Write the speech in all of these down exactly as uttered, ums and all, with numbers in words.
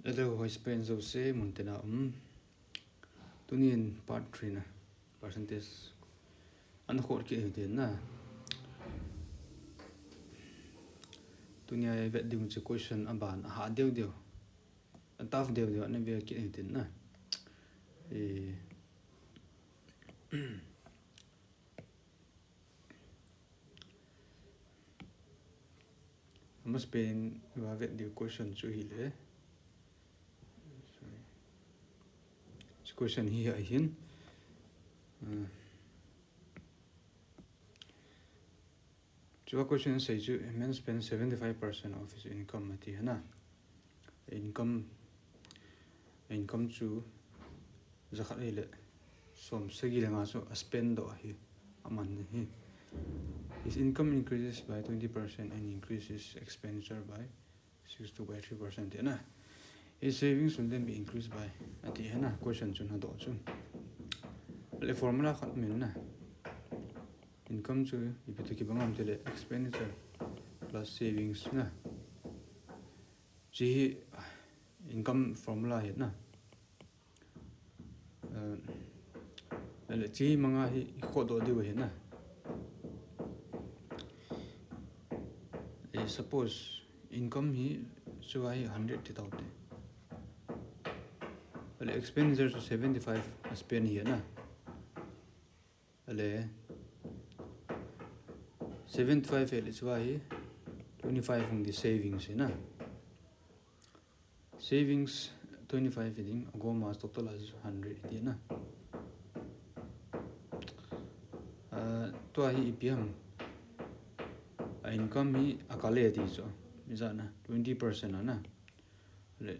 Hello, hoi spend jouse, mun tina um. Tunin part three na, percentage. An khot kit hitin na. Tunia vet ding chu question aban, aha deu deu. A tough deu deu, ana ve kit hitin na. E, Ama spend va vet ding question chu hile. Sorry. Chu question hi ahin. Uh, chu a question sei chu, a man spends seventy-five percent of his income ati hina. Income, income chu jakhat ahile som sagi le nga chu a spend doh ahi, aman ahi. His income increases by twenty percent and increases expenditure by sixty-two by three percent tina. His savings will then be increased by, ati hina, question chu nadoh chu. Le formula khat min na. Income chu ipi toh kibang ham tile expenditure plus savings na. Chi hi income formula hi na. Uh, le chi manga hi i khot doh diu hi na. Eh, suppose income hi chu hi hundred ti tau te. Le expenditure chu seventy-five a spend hi na. Ale seventy-five ahile chu hi twenty-five hung di savings hi na. Savings twenty-five hi ding, agoma total a hundred hi di na. Ah, tua hi ipi ham. A income hi akal e ti chu. Ijat na twenty percent a na. Le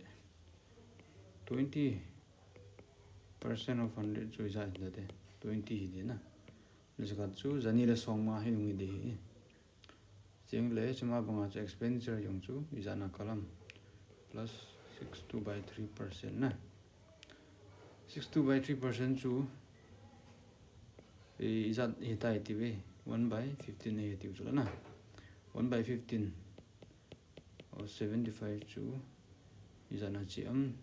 twenty percent of hundred chu ijat hita te. Twenty hi di na. Le jakhat chu jani le som nga hi hung hi di hi. Cheng le chuma banga chu expenditure jong chu ijat na kal ham. Plus sixty-two by three percent na. Sixty-two by three percent chu i, ijat hitai tiu ve. One by fifteen ahi tiu chu la na. One by fifteen or seventy-five chu ijat na chi am.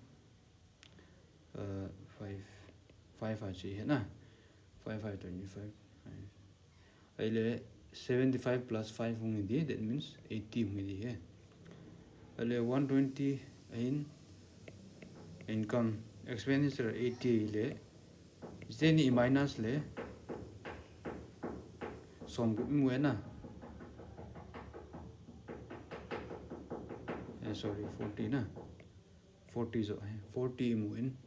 Uh, five, five a chi hi na. Five, five, twenty-five. Ahile seventy-five plus five hung hi di, that means eighty hung hi di hi. Ahile one twenty ahin income, expenditure eighty le. Jiteni minus le. Som gup imu e na. Eh, sorry, forty na. Forty jo, eh, forty imu in.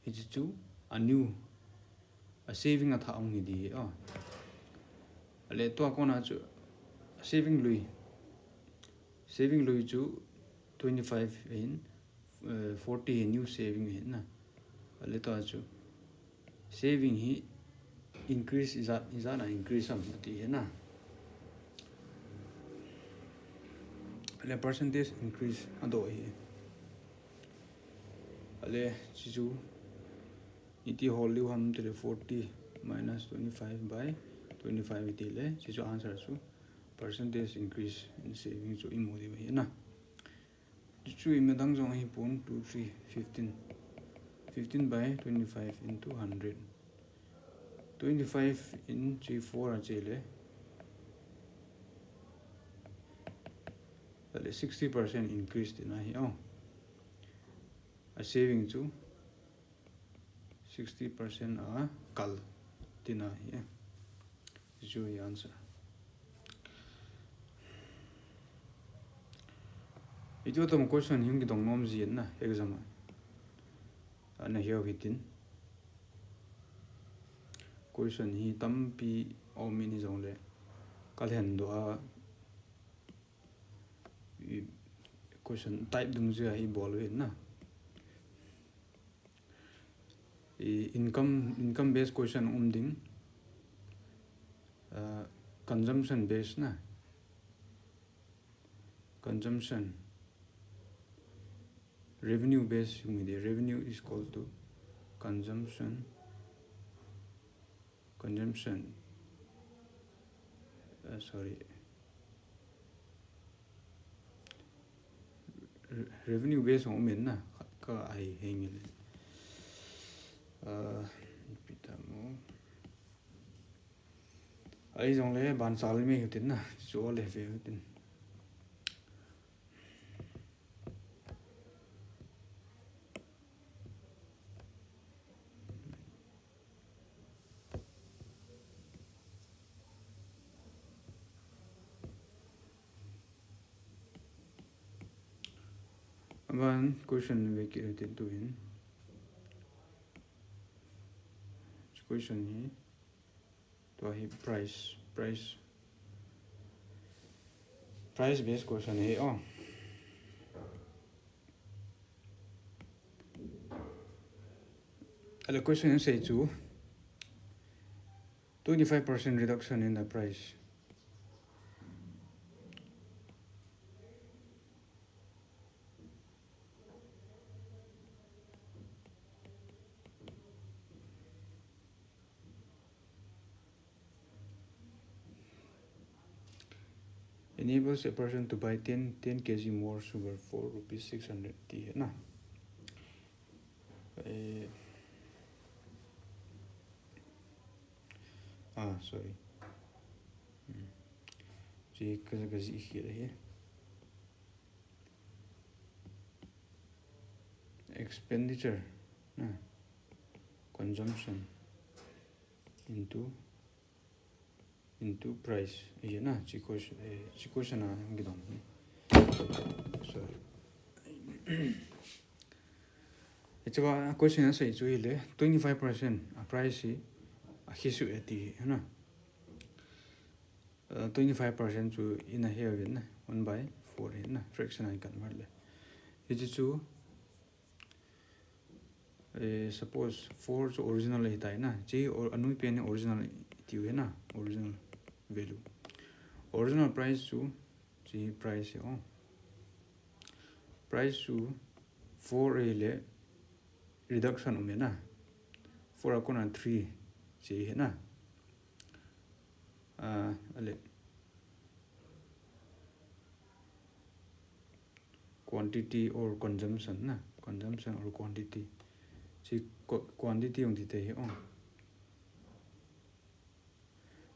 Hichi chu a new, a saving a thah hung hi di, oh. Ale tua kona chu a saving lui. Saving lui chu twenty-five ahin, eh, forty hi new saving ahin na. Ale tua chu saving hi increase ijat, ijat na increase am ati hi na. Ale percentage increase adoh hi. Ale, chi chu iti hol diu ham tile forty minus twenty-five by twenty-five iti le, chi chu answer chu percentage increase in saving chu imu diu hi na. Chi chu imadang jong hi pon two, three, fifteen. Fifteen by twenty-five into hundred. Twenty-five in chi four a chi le. Ale sixty percent increase tina hi, oh. A saving chu sixty percent a kal tina hi. Chu hi answer. Iti atom question hi kidong nom jin na exam a. Ana hiau hitin. Question hi tampi um in hi jong le. Kalhen doh a. I question type dungjuia hi bol u hin na. I income, income based question um ding. Uh, consumption based na. Consumption. Revenue based, revenue is equal to consumption. Consumption. Uh, sorry. Re-, revenue based hung um in na, khat Ahi henge le. Ipi tamo. Ahi jongle ban sal me hitin na. Chu le ve hitin. Aban question ve kit hitin tuhin. Question hi. Tua hi price, price. Price based question hi, oh. Ahile question asei chu, twenty-five percent reduction in the price. Enables a person to buy ten, ten K G more sugar for rupees six hundred ti hi na. Eh, ah, sorry. Hmm. Chi ka, ka ji hi le hi. Expenditure, na, consumption into, into price. Ahi na, chi question, eh, chi question a hung kidong. Sorry. Hiche a question asei chu hile, twenty-five percent a price hi akisuh e ti hi na. Uh, twenty-five percent chu ina hel uvin na, one by four hi na, fraction a i convert le. Hiche chu, eh, suppose four chu original ahitai na, chi or, anoi pen hi original tiu hi na, original value. Original price chu, chi price hi, oh. Price chu four ahile reduction um hi na. Four a kona three chi hi na. Ah, ahile. Quantity or consumption na. Consumption or quantity. Chi qu-, quantity hung ti thei hi, oh.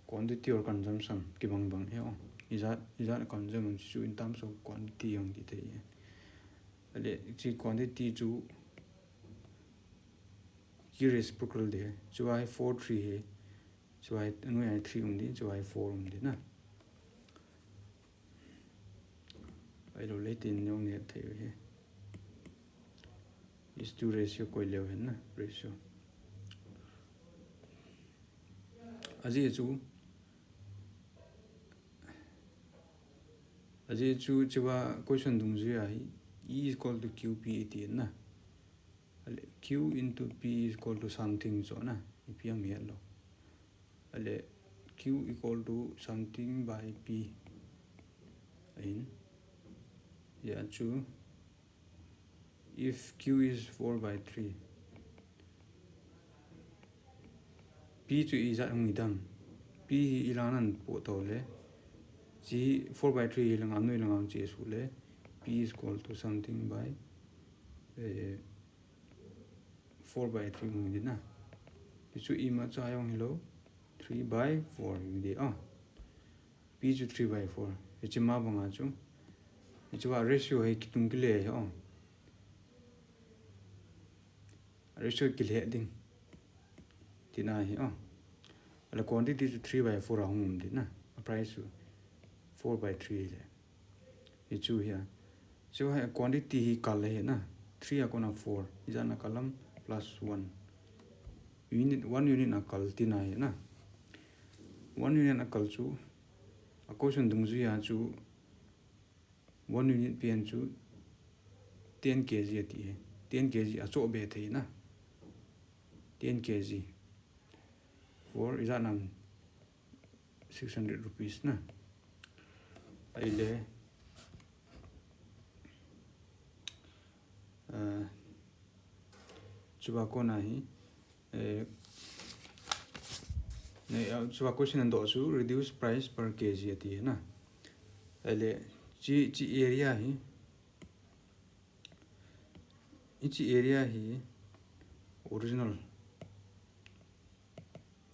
Quantity or consumption kibang bang hi, oh. Ijat, ijat consume chu in terms of quantity hung ti thei hi. Ahile, chi quantity chu ki reciprocal de. Chu a hi four three hi. Chu a hi, anoi a hi three um di, chu a hi four um di na. Ahilou le tin jong neh thei u hi. Is to ratio koi leu hen na, ratio. Ajeh chu, ajeh chu, chu a question dungjui a hi, E is equal to Q P iti na. Ahile, Q into P is equal to something chu na, ipi ham ihet lou. Ahile, Q equal to something by P. Ahin. Hia chu, if Q is four by three, P chu ijat hung hi dem. P hi ilang nan po to le. Chi four by three hi langa, noi langa che su le. P is equal to something by, eh, four by three hung hi di na. Pi chu ima cha jong hilou. Three by four hung hi di, oh. P chu three by four. Hiche ma banga chu. Hiche a ratio hi kitung kile hi, oh. Ratio kile ding. Tina hi, oh. Ahile quantity chu three by four a hung um di na. A price chu four by three le. Hichu hi a. Chu hi quantity hi kal le hi na. Three a kona four. Ijat na kal ham plus one. Unit, one unit na kal tina hi na. One unit na kal chu. A question dungjui a chu. One unit pen chu ten K G ati hi. Ten K G a cho be thei na. Ten K G. For ijat nam six hundred rupees na. Ahile, uh, chu a kona hi, eh, ne, uh, chu a question an doh chu reduce price per K G ati hi na. Ahile, chi, chi area hi, Hiche area hi original,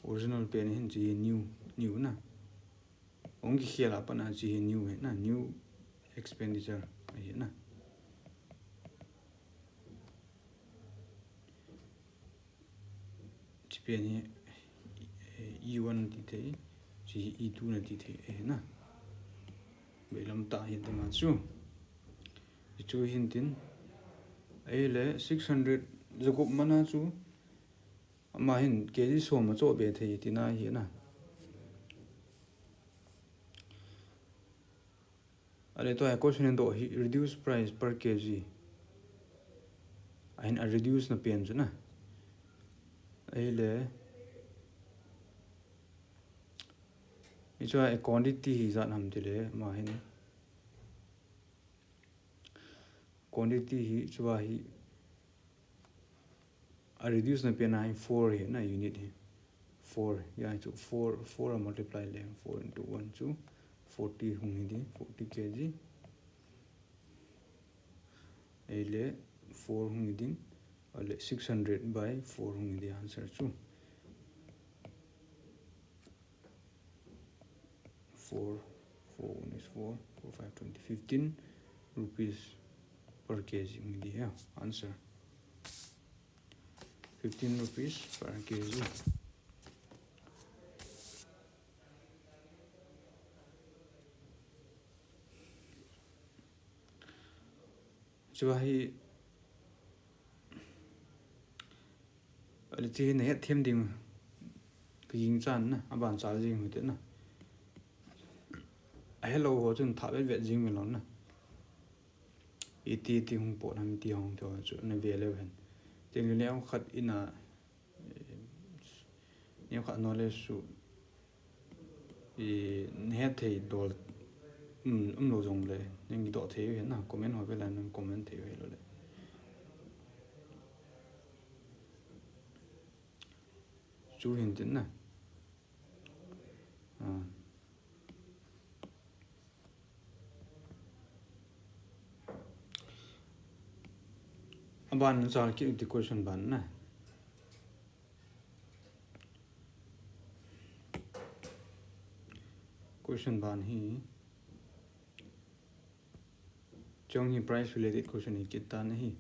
original pen hin, hiche hi new, new na. Hung kikhel a pat na hiche hi new hi na, new expenditure ahi na. Hiche pen hi, eh, E one na ti thei, hiche hi E two na ti thei ahi na. Veilam tah hi ding a chu. Hichu hin tin. Ahile six hundred jagup man a chu, ama hin K G som a choh be thei tina ahi na. Ahile tua hi question in doh hi reduce price per K G. Ahin a reduce na pen chu na. Ahile, hichu a quantity hi ijat ham tile, ama hin. Quantity hi, hichu a hi, a reduce na pen a hi four hi na, unit hi. Four, ya chu four, four a multiply le, four into one chu forty hung hi ding, forty K G. Ahile four hung hi ding, ahile six hundred by four hung hi ding answer chu. Four, four one is four, four five twenty, fifteen rupees per K G hung hi ding ya, answer. Fifteen rupees per K G. Hichu a hi, ahile hiche hi nahet them ding, ka ging chan na, aban chal jing u hite na. Ahelou ho chun thah vet vet jing uvin lang na. Iti, iti hung pot ham, iti hung ti ho chu na ve leu hen. Tin le neo khat ina, eh, neo khat knowledge chu, i, nahet thei dol, um, umlou jongle, nang kidoh thei u hen na, comment ho ve la nang comment thei u hen lou le. Chu hin tin na. Ah. Aban na chal kit u hite question ban na. Question ban hi. Chong hi price related question hi kit tan ahi.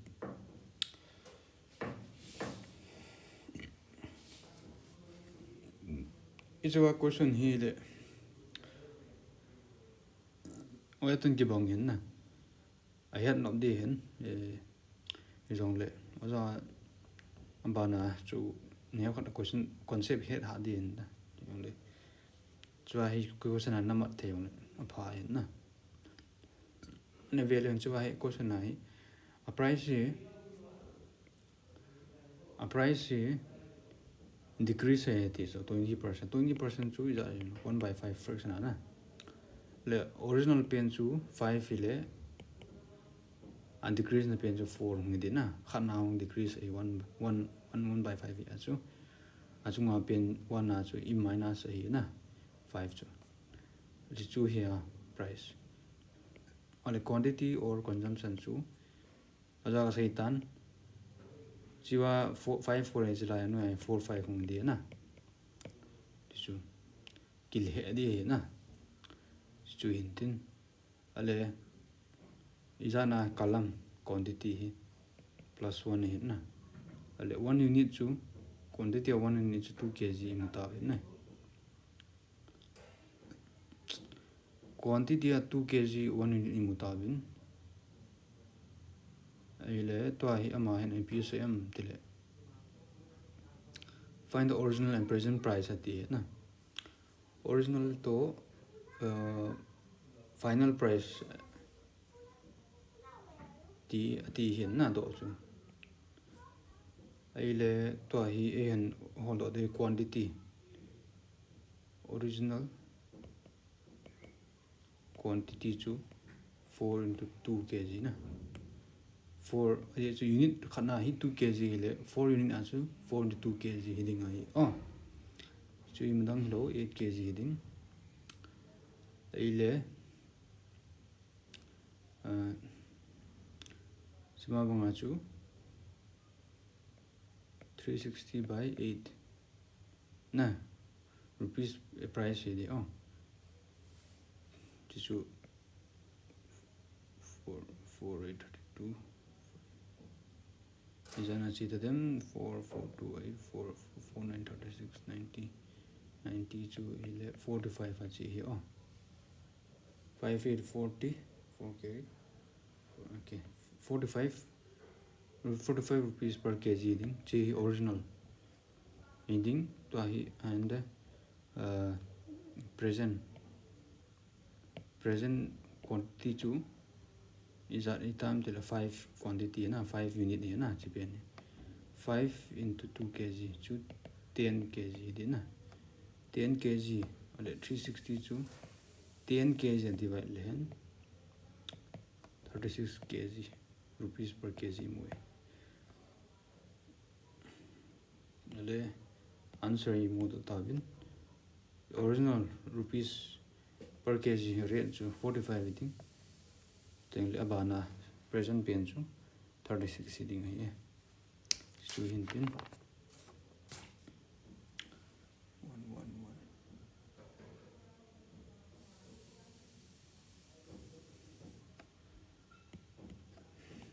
Hichu a question hi le. Oi, atun kibang hin na. Ahet nop ding hin. Eh, hijongle. Oja abana chu neo khat question concept het ha ding hin na. Hijongle. Chu a hi question a namat thei jongle. Apha hin na. Na ve leu hen chu a hi question a hi. A price hi, a price hi decrease ahi ti chu twenty percent. Twenty percent chu ijat hi one by five fraction a na. Le original pen chu five hi le, a decrease na pen chu four hung hi ding na. Khat na hung decrease ahi one, one, one, one by five hi a chu. A chunga pen one a chu i minus ahi na. Five chu. Hichu hi a price. Ahile quantity or consumption chu. Aja ka sei tan. Hichu a four, five four ahi, hilai a nu a four five hung hi ding na. Hichu. Kile ding hi na. Hichu hin tin. Ahile. Ijat na column quantity hi. Plus one hi na. Ahile one unit chu. Quantity a one unit chu two K G imu tauvin na. Quantity a two K G one unit imu tauvin. Ahile, tua hi ama hin ipi asei em tile. Find the original and present price ati na. Original to, uh, final price ti, ati hin na doh chu. Ahile, tua hi eihin holdoh ding quantity. Original quantity chu four into two K G na. Four, ajeh chu unit khat na hi two K G hile, four unit a chu four into two K G hi ding ahi. Oh. Chu imadang hilou, eight K G hi ding. Ahile, ah, sima banga chu three sixty by eight. Na, rupees, eh, price hi di, oh. Hichu four, four eight thirty-two. Ijat a chi ta dem, four four two eight, four four nine thirty-six, ninety, ninety chu ile forty-five a chi hi, oh. Five eight forty, four K, okay, forty-five, forty-five rupees per K G ding, chi original. Hi ding, tua hi, and, uh, present, present quantity chu, ijat itam tile five quantity na, five unit hi na, chi pen hi. Five into two K G chu ten K G di na. Ten K G, ale three sixty chu ten K G divide le hen thirty-six K G, rupees per K G mu e. Ale answer hi mu ta uvin. Original rupees per K G rate chu forty-five hi ding. Tengle abana present pen chu thirty-six hi ding ahi e. Chu hin tin. One, one,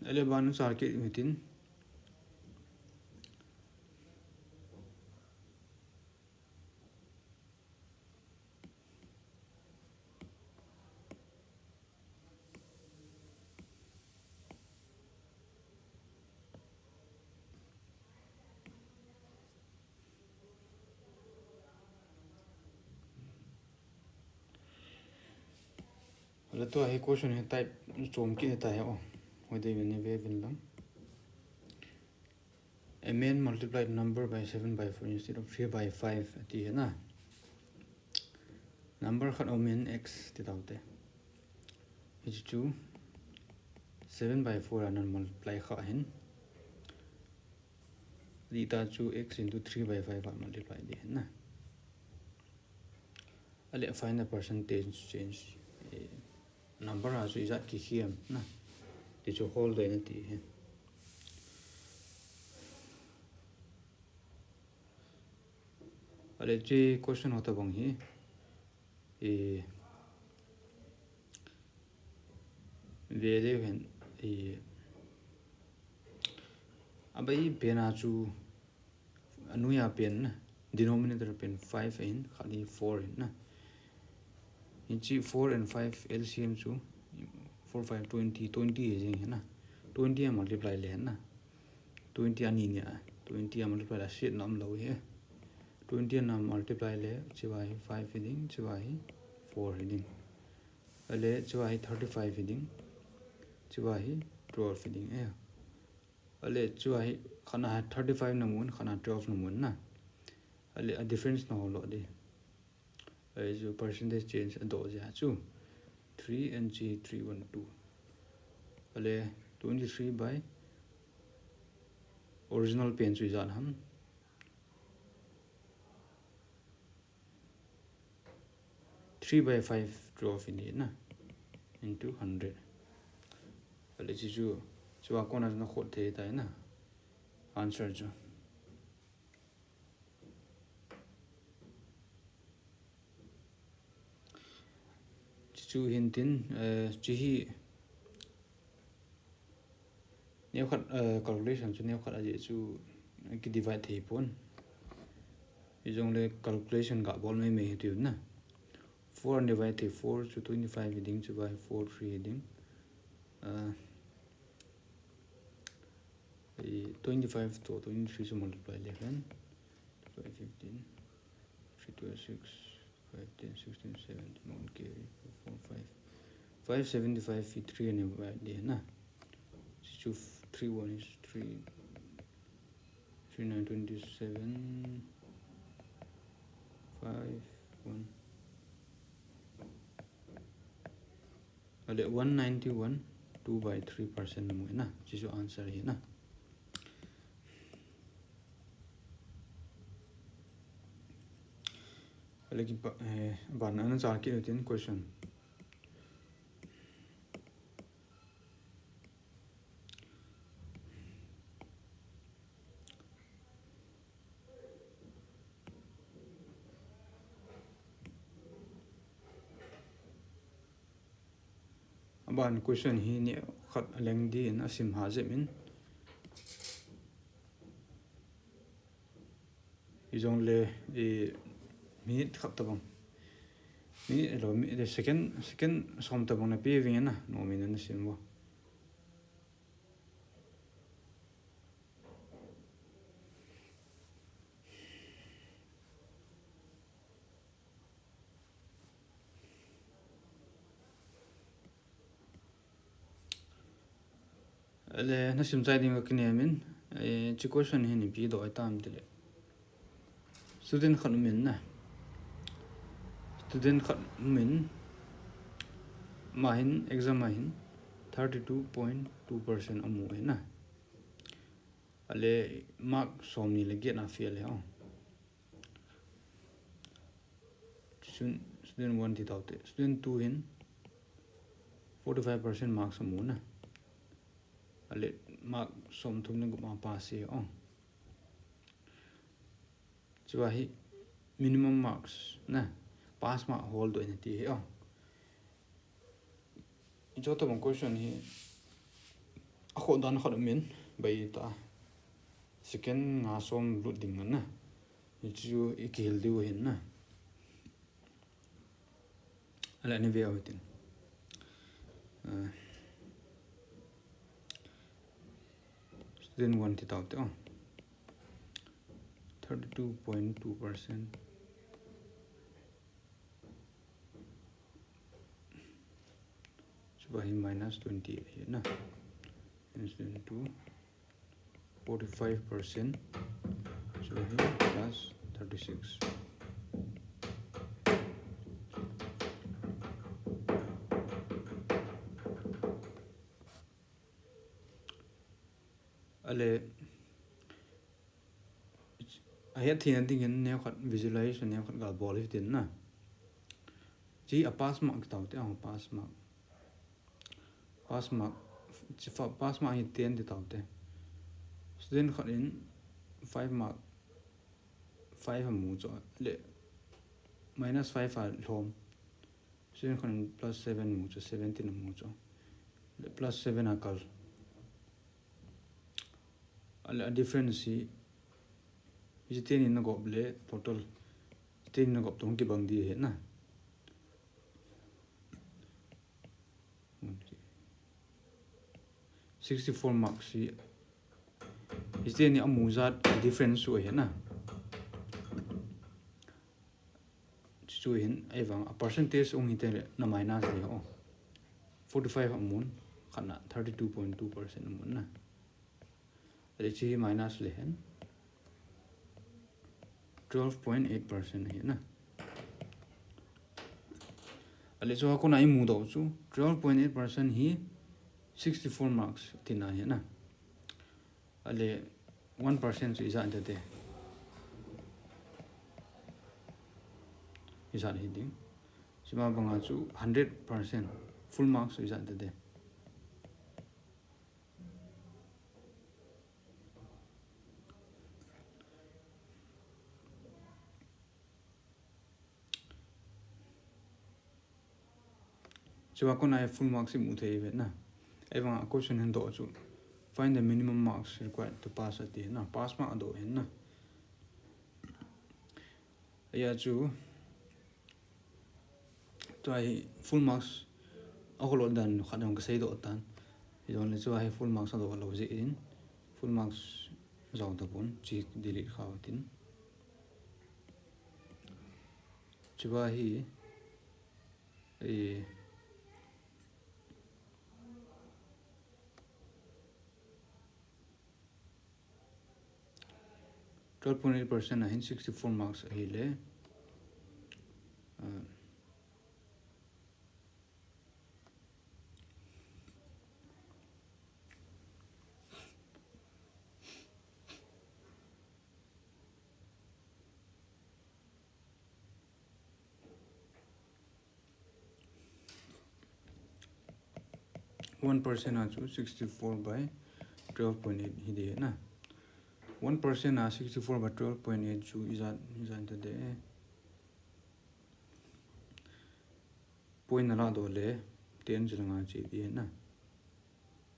one. Ale abana circuit meeting. Ala tua hi question hi type chom kit ta hi o. Hoi dei ni ve vin lang. A man multiplied number by seven by four instead of three by five ati hi na. Number khat om in x ti tau te. Hichu seven by four a nan multiply kha hin. Dita chu x into three by five a multiply di hin na. Ale find the percentage change. Eh, number a chu ijat kikhem na. Ti chu hol dei na ti hi. Ale chu question ho tabang hi. Eh, ve le hen, eh, abai pen a chu Anuia pen na, denominator pen five ahin, khat hi four ahin na. Hichi four and five L C M chu four five twenty, twenty hi jing hi na. Twenty a multiply le na. Twenty ani ni a, twenty a multiply la set na um lou hi. Twenty a na multiply le, chibai five hi ding, chibai four hi ding. Ale chibai thirty-five hi ding. Chibai twelve hi ding e. Ale chu ahi, khat na thirty-five na mun, khat na twelve na mun na. Ale a difference na ho lo di. Ale chu percentage change a do ja chu. Three and chi three one two. Ale twenty-three by original pen chu ijat ham. Three by five twelve in na, into hundred. Ale chi chu, chu a kona na khot thei tai na. Answer chu. Chi chu hin tin, eh, chi hi Neo khat, eh, calculation chu neo khat a jeh chu ki divide thei pon. Hijongle calculation ga bol mai mai hi tiu na. Four and divide thei, four chu twenty-five hi ding, chibai four three hi ding. Ah, twenty-five to twenty-three chu multiply le hen. Five fifteen, three twelve six. Five, ten, sixteen, seventeen, one carry, four, five. Five seventy-five hi three ani ba di na. Chu three one is three, three nine twenty-seven, five, one. Ale one ninety-one, two by three percent na mu na. Chi chu answer hi na. Ale ki pa, eh, ban ana chal ki tin question. Ban question hi ni khat lengdin asim ha jep in. Ijongle, i, minute khat tabang. Minute lo, mi, second, second som tabang na pe ving na, no minute na sim bo. Le, na sim chai ding ka kinem in, eh, chi question hin ipi do ai tam tile. Student khat um in na. Student khat um in, ma hin exam a hin thirty two point two percent amu e na. Ale mark som ni le get na fail e, oh. Student, student one ti tau te. Student two hin forty five percent marks amu na. Ale mark som thum le gup ma pass e, oh. Chua hi minimum marks na, pass mark hol do na ti hi, oh. Ijo tabang question hi akhoh dan khat um in, bai ta. Second nga som lut ding na. Hichu i kihil diu hin na. Ale, ani ve u hitin. Ah, student one ti tau te, oh. Thirty two point two percent. Chua hi minus twenty hi na. Minus twenty two. Forty five percent. Chua hi plus thirty six. Ale, ahet theina dingin neo khat visualization neo khat gal bol hitin na. Chi a pass mark tau te, a pass mark. Pass mark, chi fa, pass mark hi ten ti tau te. Student khat in five mark, five amu chu le minus five a lhom. Student khat in plus seven mu chu, seventeen amu chu. Le plus seven a kal. Ale a difference hi, hiche ten in na gop le total, ten in na gop tong kibang di hi na. Sixty four marks hi, hiche ni amu jat difference chu ahi na. Chu hin, ahivang a percentage ong hite le na minus di ho. Forty five amun, khat na thirty two point two percent amun na. Ale chi hi minus le hen. Twelve point eight percent hi na. Ale chu a kona imu do chu twelve point eight percent hi sixty four marks tina hi na. Ale one percent chu ijat te te. Ijat hi ding. Chima banga chu hundred percent full marks chu ijat te te. Chua kona hi full marks imu thei ve na. Ahivang a question hin do chu. Find the minimum marks required to pass ati na. Pass mark do hin na. Aya chu. Tua hi full marks a holot dan khat jong kasei do tan. Hijongle chua hi full marks a do lo jeh in. Full marks jao tapon chi delete kha tin. Chua hi, eh, twelve point eight percent ahin sixty four marks ahile, ah, One percent a chu sixty four by twelve point eight hi de na. One percent a sixty four by twelve point eight chu ijat, ijat ta de. Point na la do le, ten chelanga che di na.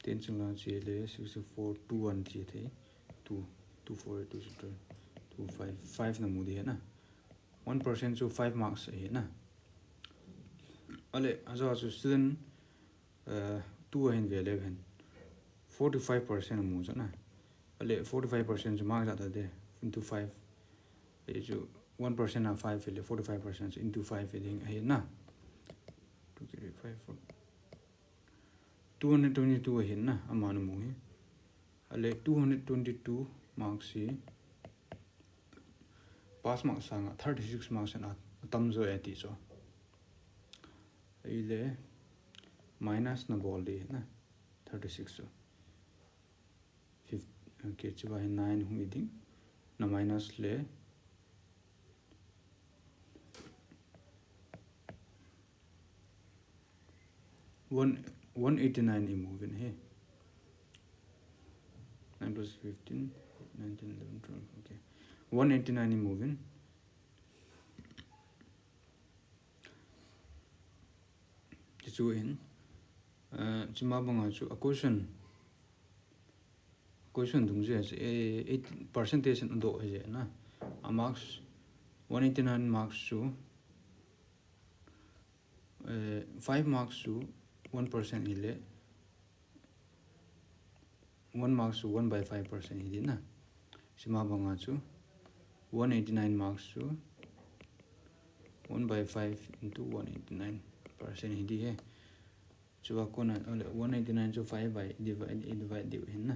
Ten chelanga che le sixty-four, two one che thei. Two, two four, two six, two five, five na mu di na. One percent chu five marks ahi na. Ale, ajo chu student, uh, two ahin ve le hen. Forty-five percent mu chu na. Ale, forty-five percent chu mark ja ta de into five. Le chu one percent a five le forty-five percent chu into five ding ahi na. Two, three, five, four. Two hundred twenty-two ahi na, amanu mu hi. Ale, two hundred twenty-two marks hi pass mark sanga thirty-six marks in a, atam jo e ti chu. Ahile, minus na bol di na, thirty-six chu. Fif-, okay, chuva hi nine hung hi ding. Na minus le. One, one eighty-nine i mu vin he. Nine plus fifteen, nineteen, eleven, twelve, okay. One eighty-nine i mu vin. Ti chu in, uh, chima banga chu a question, question dung je, eh, eight percentage in do je na. A marks, one eighty-nine marks chu, eh, five marks chu one percent ile, one marks chu one by five percent hi di na. Chima banga chu one eighty-nine marks chu one by five into one eighty-nine percent hi di he. Chuva kona, ole, one eighty-nine chu five by divide, divide diu hin na.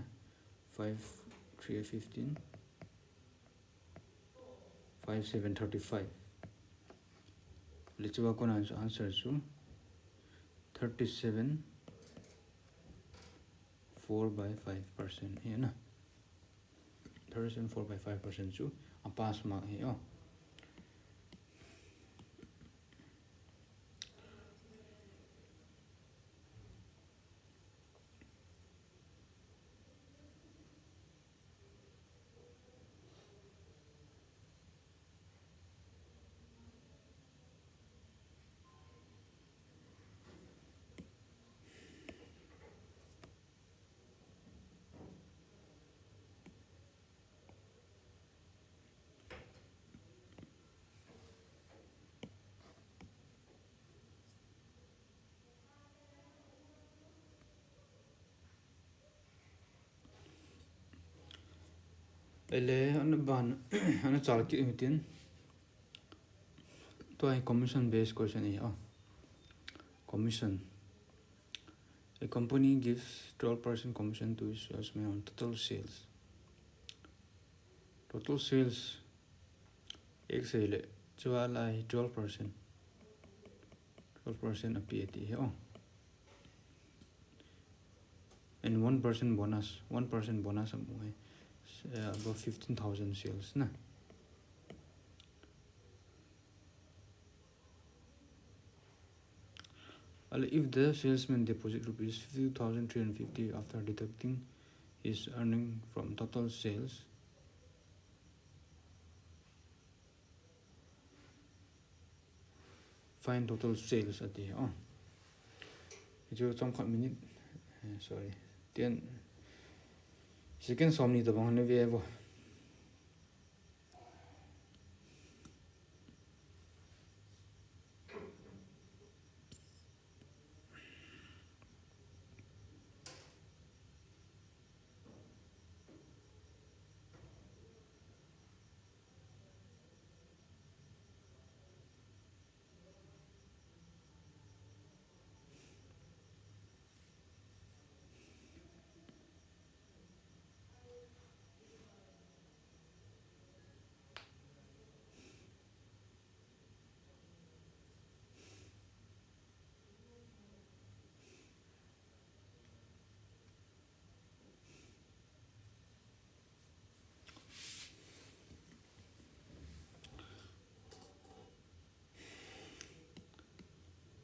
Five three fifteen. Five seven thirty-five. Le chuva kona chu answer chu thirty-seven four by five percent hi na. Thirty-seven four by five percent chu a pass mark hi o. Ele, ana ban, ana chal ki mitin. Tua hi commission based question hi, oh. Commission. A company gives twelve percent commission to its salesmen on total sales. Total sales. Ek sei le, chua lai twelve percent. Twelve percent a P A T hi, oh. And one percent bonus. One percent bonus amu hai. Uh, above fifteen thousand sales na. Ale, if the salesman deposit rupees fifty thousand three hundred fifty after deducting his earning from total sales, find total sales ati, oh. Hichu chomkhat minute, eh, sorry. Ten second som ni tabang na ve vo.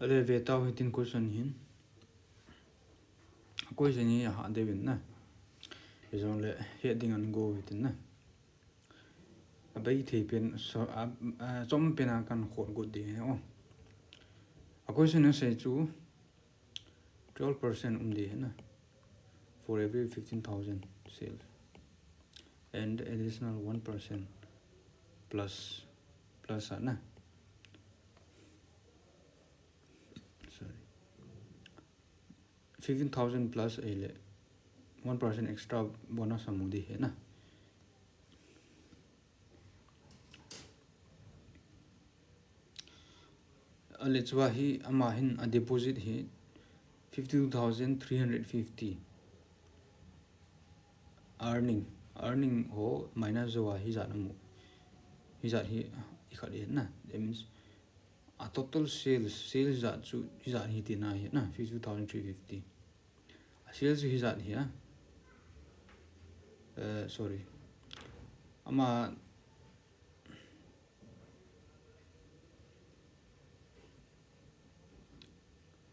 Ale ve tau hitin question hin. Question hi aha deuvin na. Hijongle het ding an go hitin na. Abei thei pen, so, a, a, chom pen a kan khol got ding he, oh. A question asei chu, twelve percent um ding ahi na, for every fifteen thousand sales, and additional one percent plus, plus ana, sorry, fifteen thousand plus ahile one percent extra bonus amu ding ahi na. Ahile chua hi ama hin a deposit hi fifty two thousand three hundred fifty. Earning, earning ho minus jou a hijat amu, hijat hi ikhat ahi na. That means a total sales, sales jat chu hijat hi tina ahi na, fifty two thousand three fifty. A sales hijat hi a, eh, sorry, ama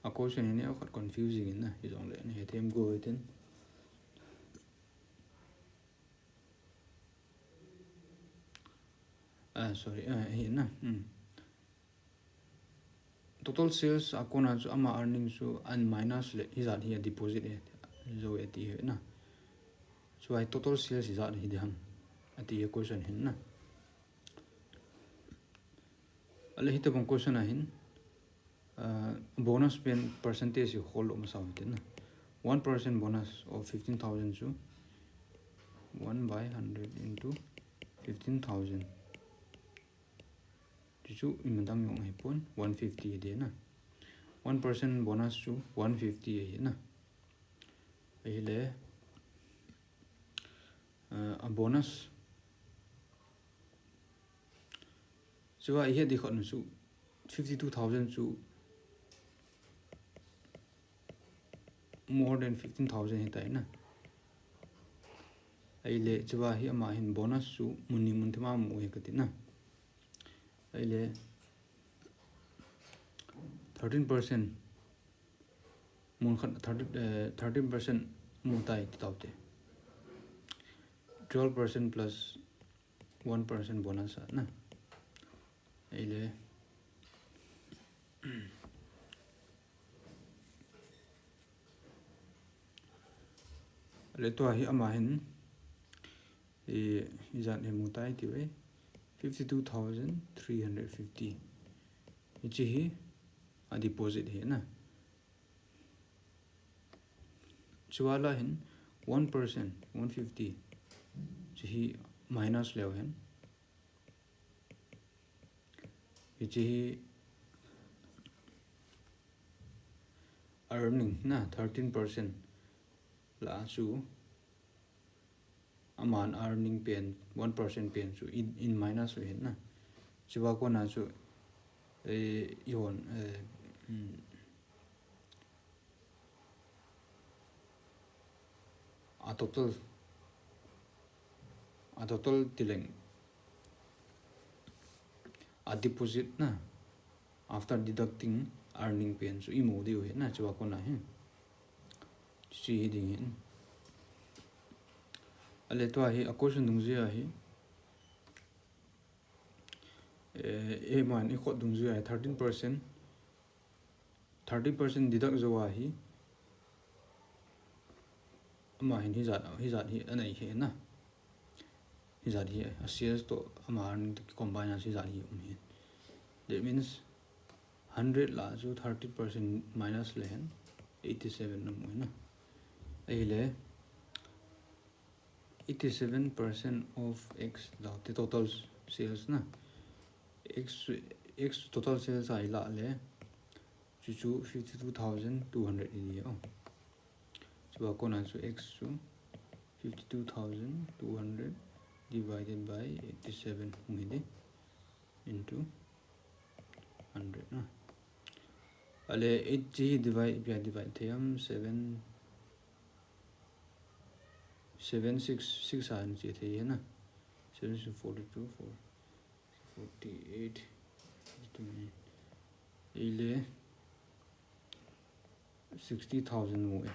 a question hi neo khat confusing in na, hijongle nahethem go hitin. Ah, sorry, ah, hi na. Hmm. Total sales a kona chu ama earning chu an minus le hijat hi a deposit ahi, jou ahi ti ahi na. Chua hi total sales hijat hi ding ham ati a question hin na. Ahile hitobang question ahin, uh, bonus pen percentage hi hol lou masa u hitin na. One percent bonus of fifteen thousand chu one by hundred into fifteen thousand. Chuchu imadang jong ahipon, one fifty ahi na. One percent bonus chu one fifty ahi na. Ahile, uh, a bonus chua ihet ding khat nu chu fifty two thousand chu more than fifteen thousand hitai na. Ahile chua hi ama hin bonus chu mun ni mun thema mu ahi kati na. Ahile thirteen percent mun khat thirty, eh, thirteen percent mu tai ti taute. Twelve percent plus one percent bonus ana. Ahile, ahile tua hi ama hin, eh, ijat hi mu tai ti ve. Fifty two thousand three hundred fifty. Hiche hi a deposit hi na. Chua la hin one percent, one fifty. Hiche hi minus leu hen. Hiche hi earning na thirteen percent la chu aman earning pen, one percent pen chu in, in minus u hin na. Chua kona chu, eh, ihon, eh, um, a total, a total tileng a deposit na, after deducting earning pen chu imu diu hin na, chua kona hin. Hiche hi ding hin. Ahile tua hi a question dungjui a hi, eh, aman i khut dungjui a hi thirteen percent, thirteen percent deduct jou a hi, ama hin hijat, hijat hi anei hi na. Hijat hi a sales toh ama earning toh combine a hijat hi um hi. That means hundred la chu thirty percent minus le hen eighty seven na mu na. Ahile eighty seven percent of X la ti total sales na. X, X total sales a ila le. Chuchu fifty two thousand two hundred i di o. Chua kona chu X chu fifty two thousand two hundred divided by eighty seven hung hi di into hundred na. Ahile eight chi divide, ipi a divide thei ham, seven, seven six, six a hin che thei hi na. Seven six forty two, four, forty eight, ahile sixty thousand mu e.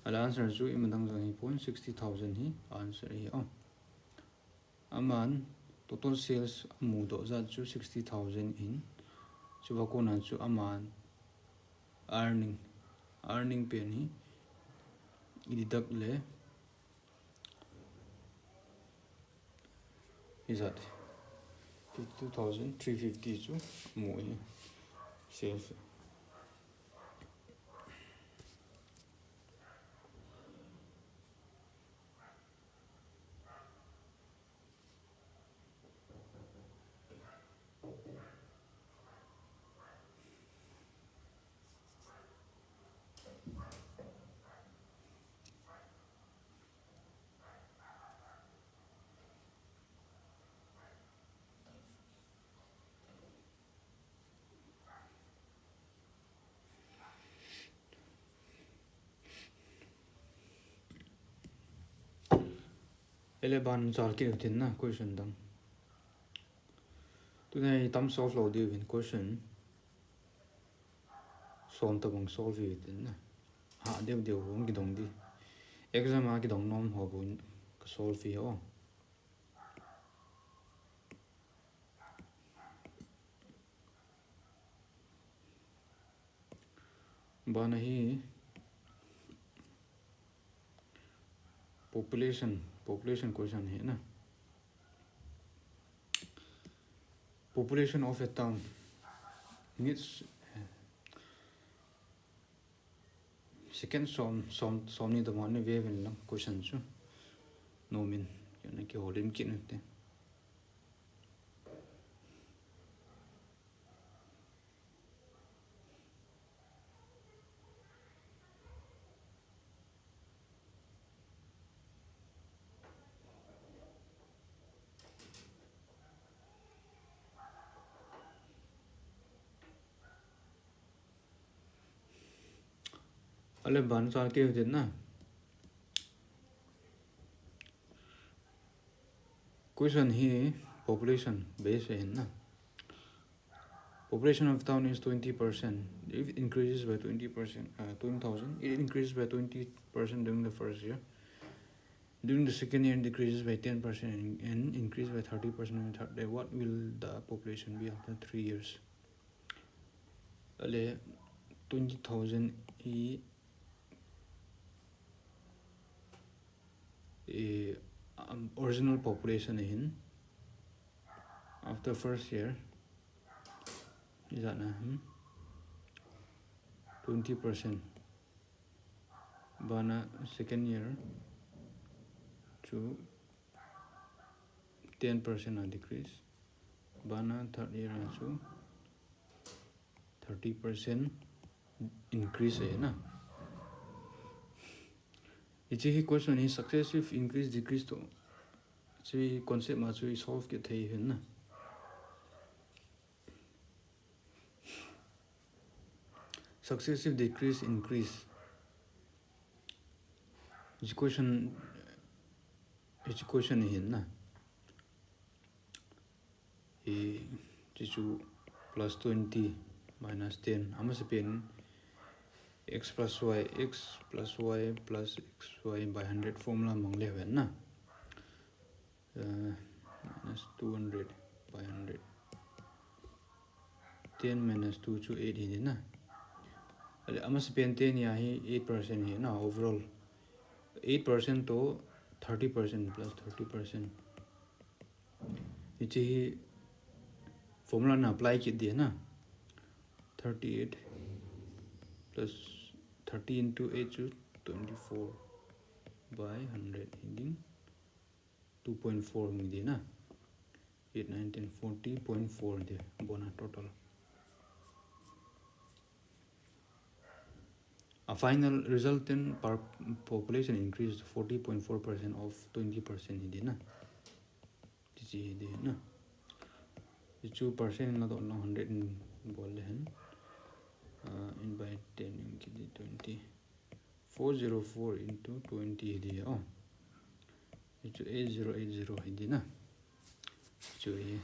Ahile answer chu imadang jong hipon, sixty thousand hi answer hi o. Aman total sales amu doh jat chu sixty thousand in, chua kona chu aman earning Earning pen hi i deduct le, is that fifty-two thousand three fifty chu mu hi sales. Ele ban chal kit u tin na, question dang. Tunai tam solve lou diu hin question som tabang solve u tin na. Ha deu deu hung kidong di. Exam a kidong nom ho bun ka solve hi o. Bana hi population, population question hi na. Population of a town needs second som, som, som ni dama ni ve vin lang question chu. Nomin, yana ki holim kit na te. Ale ban chal kit u tin na. Question hi population base hin na. Population of town is twenty percent. If it increases by twenty percent, uh, twenty thousand, it increases by twenty percent during the first year. During the second year, it decreases by ten percent and, and increase by thirty percent on the third day. What will the population be after three years? Ale twenty thousand i, i, um, original population hin. After first year, is that na, hmm? Twenty percent. Bana second year chu ten percent a decrease. Bana third year a chu thirty percent increase e na. Hiche hi question hi successive increase decrease to. Hiche concept ma chu i solve kit thei hin na. Successive decrease increase. Hiche question, hiche question hin na. Hiche chu plus twenty minus ten. Amasapen x plus y, x plus y plus xy by hundred formula mang le ven na. Uh, minus two hundred by hundred. Ten minus two chu eight hi na. Ale, amasapen ten ya hi eight percent hi na overall. Eight percent to thirty percent plus thirty percent. Hiche hi formula na apply kit di na. Thirty-eight plus thirty into eight chu twenty-four by hundred hi ding. Two point four hung hi di na. Eight, nine, ten, forty point four di bona total. A final resultant par-, population increased forty point four percent of twenty percent hi di na. Hiche hi di na. Hichu percent la doh lang hundred in bol le hen. Uh, in by ten in kiti twenty. Four zero four into twenty hi di o. Hichu eight zero eight zero hi di na. Hichu hi.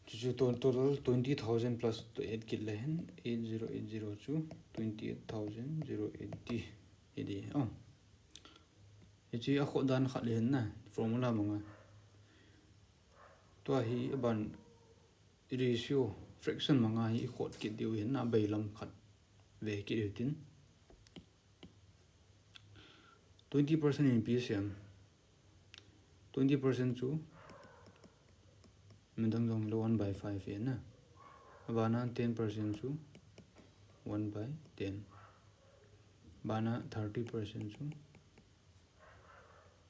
Chuchu total twenty thousand plus eight kit le hen, eight zero eight zero chu twenty eight thousand zero eighty hi di o. Hiche a khot dan khat le hin na, formula manga. Tua hi aban ratio, fraction manga hi i khot kit diu hin na, bailam khat ve kit diu tin. Twenty percent in P C M. Twenty percent chu midang jong lo one by five e na. Abana ten percent chu one by ten. Bana thirty percent chu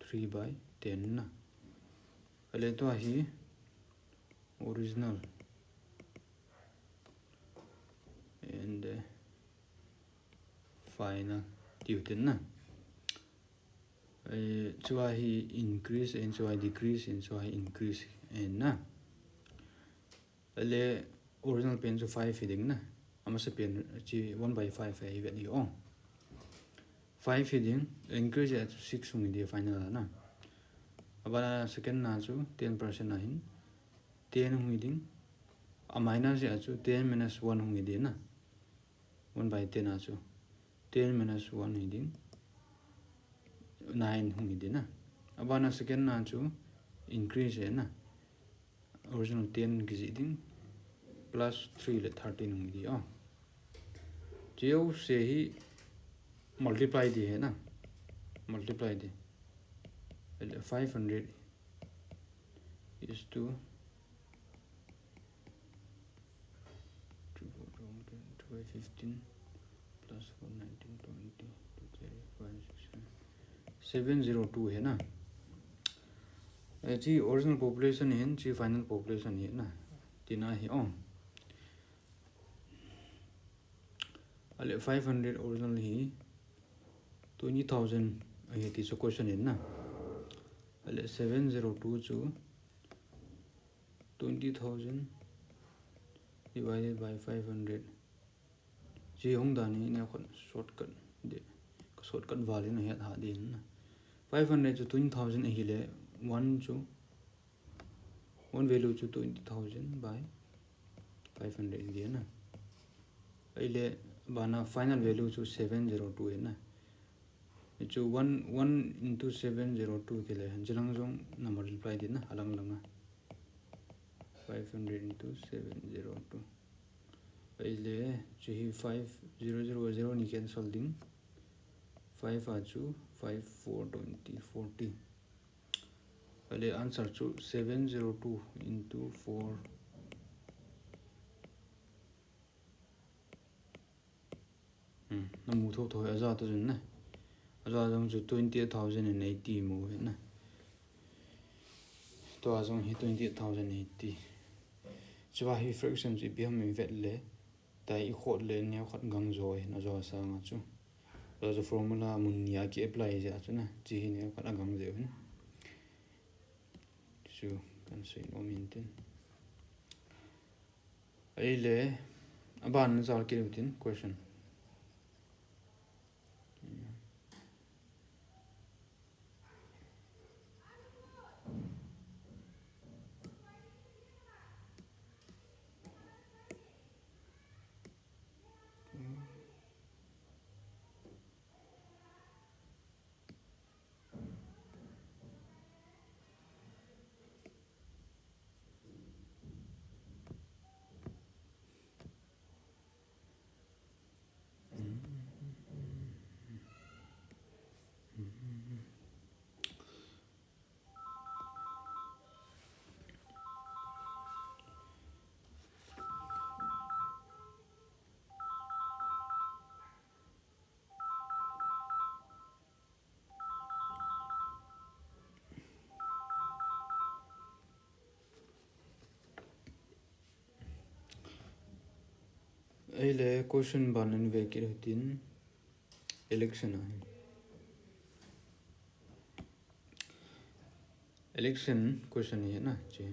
three by ten na. Ale tua hi original and uh, final tiu tin na. Eh, chua hi increase and chua hi decrease and chua hi increase and na. Ale original pen chu five hi ding na. Amasa pen chu one by five hi vet hi o. Five hi ding, increase a chu six hung hi di final a na. Abana second na chu ten percent a hin ten hung hi ding. A minus a chu ten minus one hung hi di na. One by ten a chu ten minus one hi ding. Nine hung hi di na. Abana second na chu increase e na. Original ten kijih ding. Plus three le thirteen hung hi di o. Cheu se hi multiply di he na. Multiply di. Five hundred is to two by fifteen plus four, nineteen, twenty, two, three, five, six, seven. Seven zero two he na. Eh, chi original population hin, chi final population hi na. Tina hi o. Ale five hundred original hi twenty thousand ahi ti chu question in na. Ale seven zero two chu twenty thousand divided by five hundred. Chi hung dan hi neo khat shortcut de. Ka shortcut val in ahet ha din na. Five hundred chu twenty thousand ahile one chu one value chu twenty thousand by five hundred in dia na. Ahile bana final value chu seven zero two in na. Chu one, one into seven zero two kile, chilang jong na multiply di na, alang langa. Five hundred into seven zero two. Ahile, chu hi five zero zero zero ni cancel ding. Five a chu five, four, twenty, forty. Ahile answer chu seven zero two into four. Hmm, namu thotho aja ta jun na. Aja jong chu twenty eight thousand and eighty mu he na. Tua jong hi twenty eight thousand eighty. Chua hi fraction chu ipi ham i vet le. Tai i khot le neo khat gang jo hin ajo sanga chu. Ajo formula mun nia ki apply je chu na. Chi hi neo khat agang je hin. Chu kan sei nom in tin. Ahile, aban na jal kit u tin question. Ahile question ban in ve kit u tin election ahi. Election question hi na chi.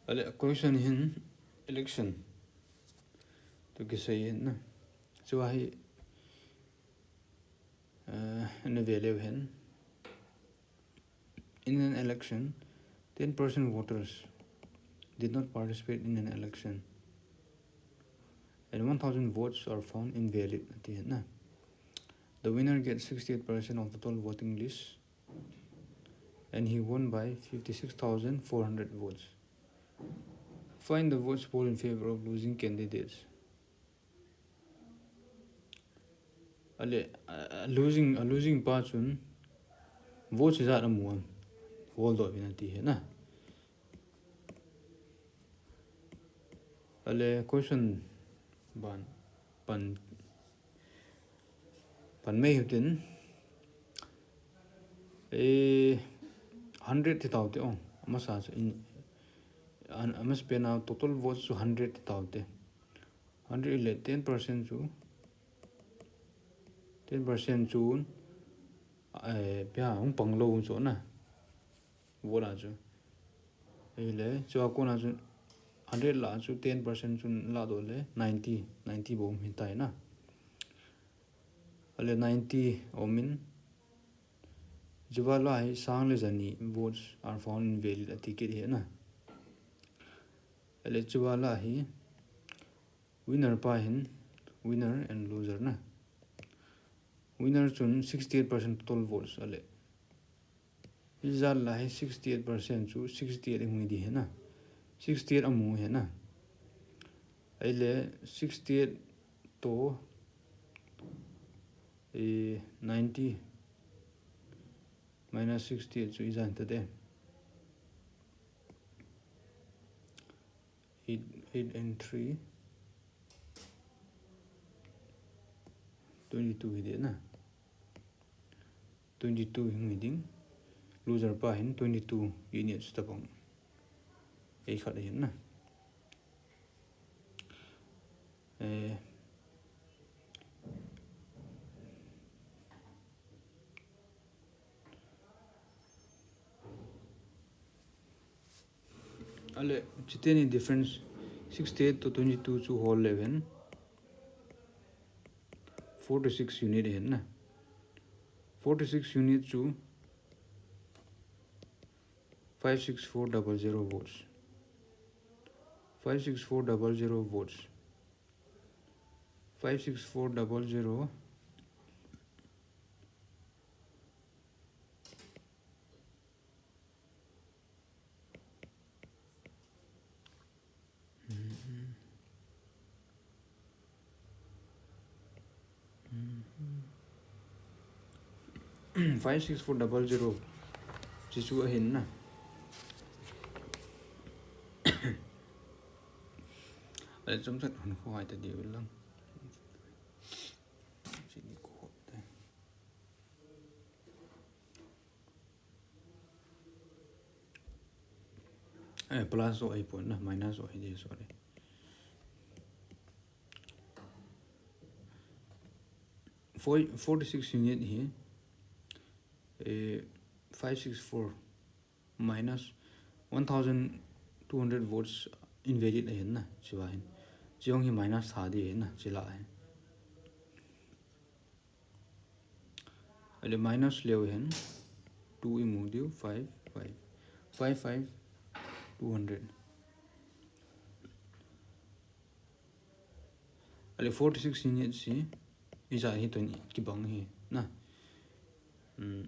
Ale question hin election. Tu kisei hin na. Chua hi, eh, na ve leu hen. In an election, ten percent voters did not participate in an election and one thousand votes are found invalid ati na. The winner gets sixty-eight percent of the total voting list and he won by fifty-six thousand four hundred votes. Find the votes polled in favor of losing candidates. Ale, a, a losing, a losing pa chun votes ijat amu am, holdoh uvin ati na. Ale, question ban, pan, pan mai hitin, eh, hundred ti tau te ong, amasa chu in, an, amasa pena total votes chu hundred ti tau te. Hundred le ten percent chu, ten percent chu, eh, pia hung pang lou chu na. Vote a chu. Ahile, chua kona chu hundred lah a chu ten percent chu ladoh le ninety, ninety bou um hitai na. Ale ninety um in, chua lah a hi sang le jani votes are found invalid ati kit hi na. Ale chua lah a hi winner pa hin, winner and loser na. Winner chun sixty-eight percent total votes ale. Ijat lah a hi sixty-eight percent chu sixty-eight hung hi di hi na. Sixty-eight amu hi na. Ahile sixty-eight to, eh, ninety minus sixty-eight chu ijat ta de. Eight, eight and three, twenty-two hi de na. Twenty-two hung hi ding. Loser pa hin twenty-two units tabang ei khat ahin na. Eh, ale, chuteni difference sixty-eight to twenty-two chu hol le ven. Forty-six unit ahin na. Forty-six unit chu five six four double zero votes. Five six four double zero votes. Five six four double zero. Five six four double zero. Chi chu ahin na. Ale chomchat hun kho hai ta diu lang. Chi ni ko te. Eh, plus so ai pon na, minus so ai de, sorry. Four, forty-six unit hi, eh, five six four minus one thousand two hundred votes invalid ahin na, chua hin. Chi jong hi minus tha di ahin na, chi lah a hin. Ale minus leu hen, two imu diu, five, five. Five, five, two hundred. Ale forty-six unit si, ijat hi tun kibang hi, na. Hmm.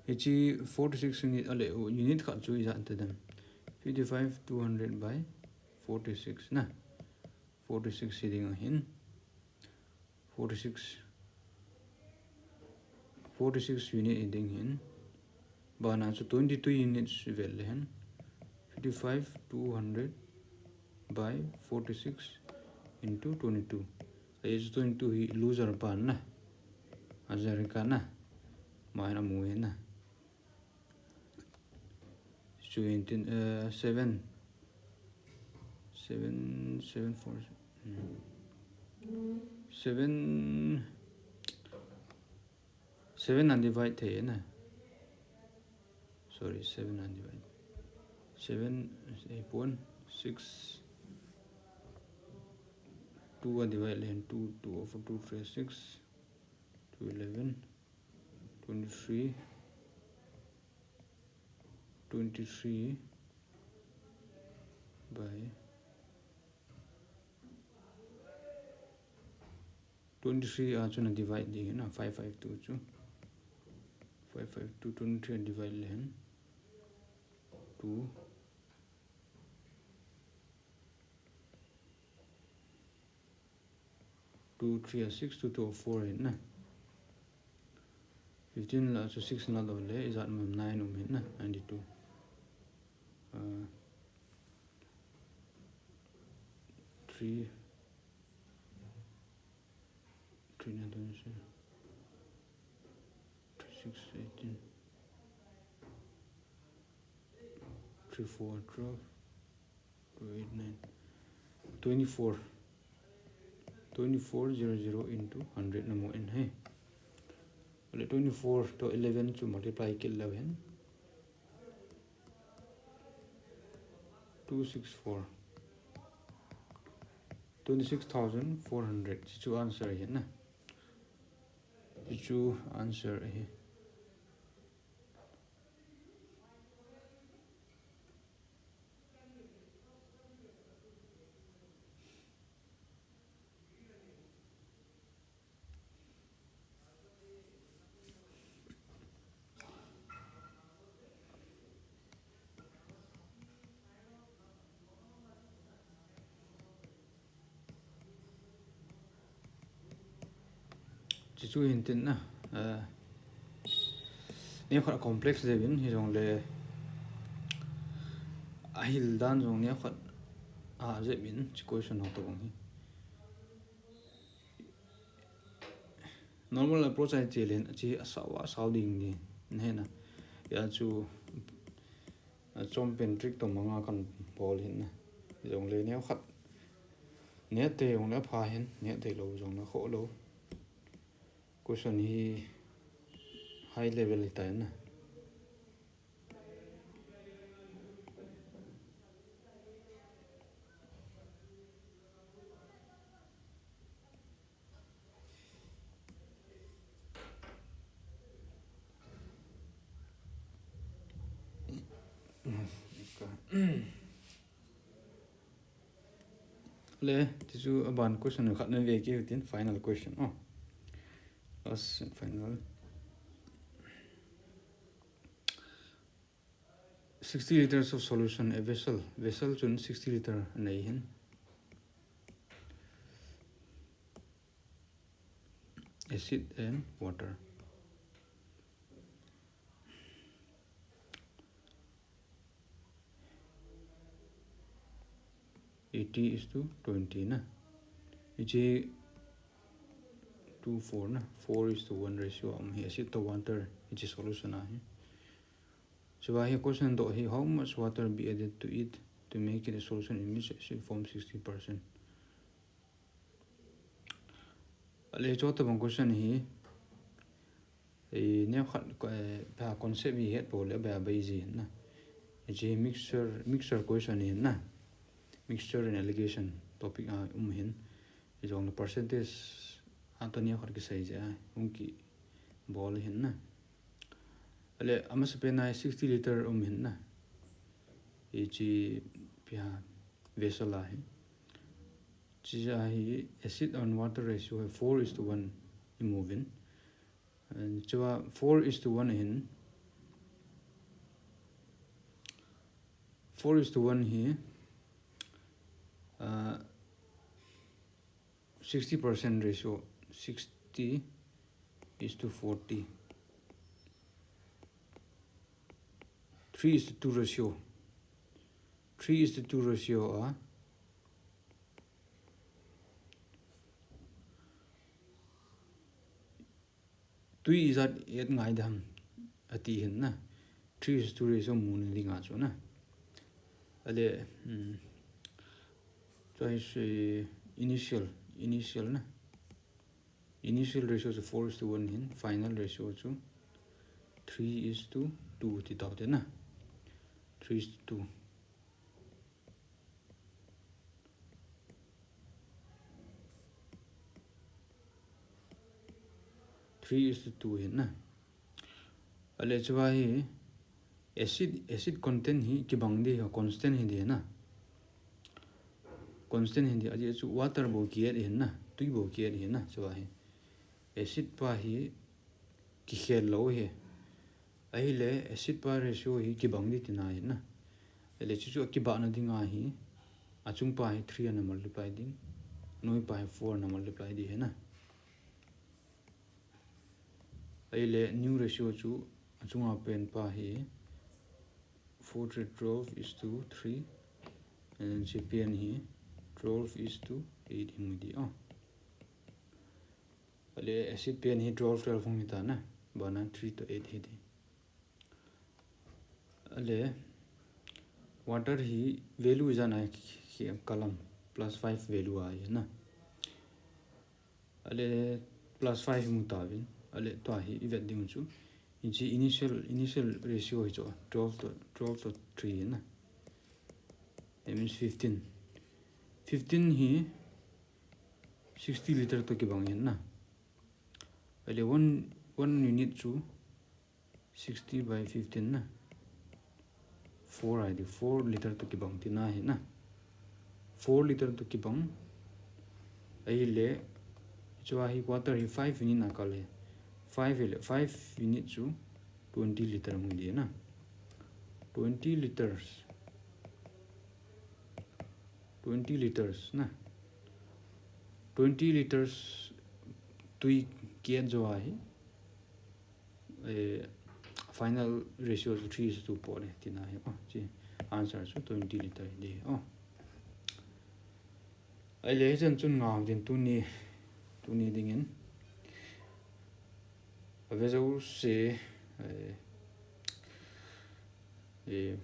Hichi forty-six unit, ale unit khat chu ijat ta dem. Fifty-five, two hundred by forty-six, na. Forty-six hi ding ahin. Forty-six, forty-six unit hi ding hin. Bana chu twenty-two units vel le hen. Fifty-five, two hundred by forty-six into twenty-two. Ahi chu twenty-two hi loser pa na. Azarika na. Mai na mu hi na. Chu in tin, eh, seven. Seven, seven, four, hmm. Seven, seven na divide thei na. Sorry, seven na divide. Seven, eight point six. Two a divide le hen, two, two over two, three, six, two, eleven. Twenty-three, twenty-three, by twenty-three a chu na divide ding ahi na, five five two chu. Five five two twenty-three a divide le hen. Two. Two three a six, two two a four ahi na. Fifteen la chu six na lo le, ijat um ham, nine um ahi na, ninety-two. Uh, three, three nine twenty-seven. Three six eighteen. Three four twelve. Two eight nine. Twenty-four. Twenty-four zero zero into hundred na mu in ahi. Ahile twenty-four to eleven chu multiply kit leu hen. Two six four. Twenty-six thousand four hundred. Hichu answer ahi na. Hichu answer ahi. Chuchu hin tin na, eh, neokhat complex jeh in hijongle ahil dan jong neokhat ajep in, hiche question ho tobang hi. Normal approach a iche leh, hiche asao, asao ding ni, nahe na. Hia chu, achom pen trick tobang a kan bol hin na. Hijongle neokhat, neh thei jongle apha hin, neh thei lou jongle akhoh lou. Question hi high level ahitai na. Le, chuchu aban question khat na ve kit u tin, final question. Oh. Last and final. Sixty liters of solution, a vessel. Vessel chun sixty liter anei hin. Acid and water. Eighty is to twenty na. Hiche two four na. Four is to one ratio a um hi. Acid to water. Hiche solution ahi. Chuva hi question doh hi, how much water be added to it to make it a solution in which acid form sixty percent? Ahile chutabang question hi, eh, neokhat, eh, pa concept hi het pou le ba bai ji na. Hiche mixture, mixture question hi na. Mixture and allegation topic a um hin. Hijongle percentage a toh neokhat kisei jeh a hung kibol hin na. Ahile, amasapen a hi sixty liter um hin na. Hiche ipi ham, vessel a hi. Hiche a hi acid and water ratio hi four is to one imu uvin. And chuva four is to one hin. Four is to one hi, uh, sixty percent ratio, sixty is to forty. Three is to two ratio. Three is to two ratio a, tui ijat et ngai dem ati hin na. Three is to two ratio mu na dinga chu na. Ahile, um, chu ahi, initial, initial na. Initial ratio chu four is to one hin, final ratio chu three is to two ti tau te na. Three is to two. Three is to two hin na. Ahile chuva hi acid, acid content hi kibang di, constant hi di na. constant hin di, ajeh chu water bou ki add hin na, tui bou ki add hin na, chu ahi. Acid pa hi kikhel lou hi. Ahile acid pa ratio hi kibang di tina hi na. Ahile chu chu akibahna dinga hi, achung pa hi three ana multiply ding, anoi pa hi four ana multiply di hi na. Ahile nu ratio chu achunga pen pa hi four three twelve is to three, and then chi pen hi twelve is to eight hi mu di o. Ahile acid pen hi twelve twelve hung hi ta na, bana three to eight hi di. Ahile water hi value ijat a khi kalam, plus five value ahi na. Ahile plus five mu tauvin. Ahile tua hi ivet ding chu, hiche initial, initial ratio hi chu twelve to, twelve to three na. That means fifteen. Fifteen hi sixty liter to kibang hin na. Ahile one, one unit chu sixty by fifteen na, four ahi di, four liter to kibang tina hi na. Four liter to kibang. Ahile chua hi water hi five unit na kal hi. Five hile, five unit chu twenty liter hung di na. Twenty liters. Twenty liters na. Twenty liters tui ki add jou ahi. Eh, final ratio chu three is to four le tina hi. Oh, chi answer chu twenty liter hi di. Oh. Ahile hichan chun ngah din tuni, tuni dingin. Ave jouse, eh, eh,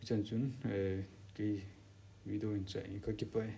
hichan chun, eh, kei video in chai ka kipah e.